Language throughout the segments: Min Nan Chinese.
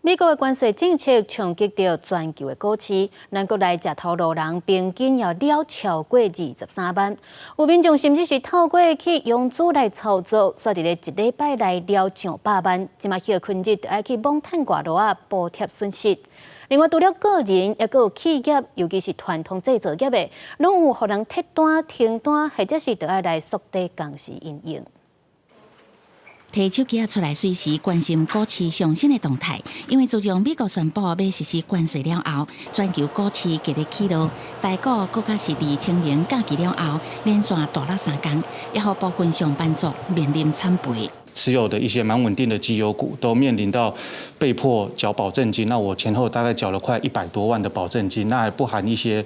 美國的關稅政策衝擊著全球的股市，咱國內食頭路人平均要了超過23萬，有民眾甚至是透過去融資來操作，煞佇咧一禮拜內了上百萬，這馬歇困日愛去摸趁外路仔補貼損失。另外，除了個人，抑閣有企業，尤其是傳統製造業的，攏有予人撤單、停單，或者是著愛來縮短工時因應。提手機仔出來，隨時關心股市上新的動態。因為自從美國宣布欲實施關稅了後，全球股市急咧起落，台股閣較是佇清明假期了後，連續大落3工，也予部分上班族面臨慘賠。持有的一些蠻穩定的績優股都面臨到被迫繳保證金，那我前後大概繳了快100多萬的保證金，那還不含一些，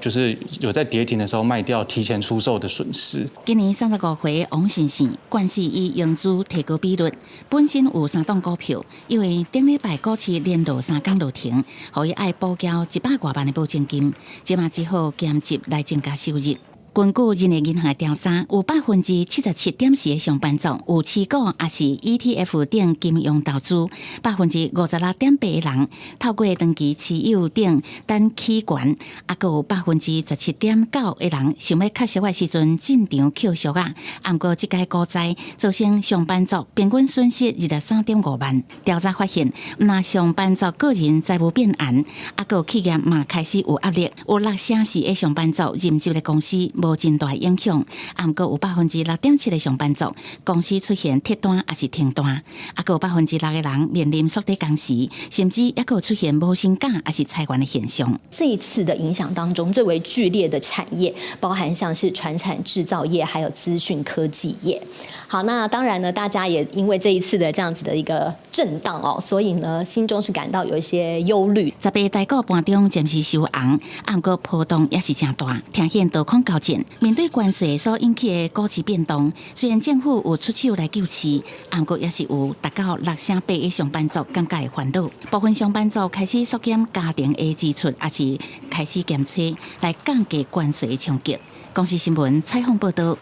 就是有在跌停的時候賣掉、提前出售的損失。今年35歲王先生慣勢以融資提高比率，本身有三檔股票，因為頂禮拜股市連落三工落停，予伊愛補繳100外萬的保證金，這馬只好兼職來增加收入。根據人力銀行調查，有77.4%的上班族有持股，抑是 ETF 等金融投資；56.8%的人透過長期持有等等期權，抑閣有17.9%的人想欲較俗的時陣進場抾俗仔。毋過這屆股災造成上班族平均損失23.5萬。調查發現，毋但上班族個人財務變絚，抑閣企業嘛開始有壓力。有64%的上班族任職的公司無真大影響，毋過有6.7%的上班族公司出現撤單抑是停單，抑閣有6%的人面臨縮短工時，甚至抑閣出現無薪假抑是裁員的現象。這一次的影響當中，最為劇烈的產業，包含像是傳產製造業，還有資訊科技業。好，那當然呢，大家也因為這一次的這樣子的一個震盪哦，所以呢，心中是感到有一些憂慮。十八台股盤中暫時收紅，毋過波動也是誠大，呈現多空交戰。面對關稅所引起的股市變動，雖然政府有出手來救市，毋過也是有達到6成8的上班族感覺會煩惱。部分上班族開始縮減家庭的支出，抑是開始減薪來降低關稅的衝擊。公視新聞採訪報導。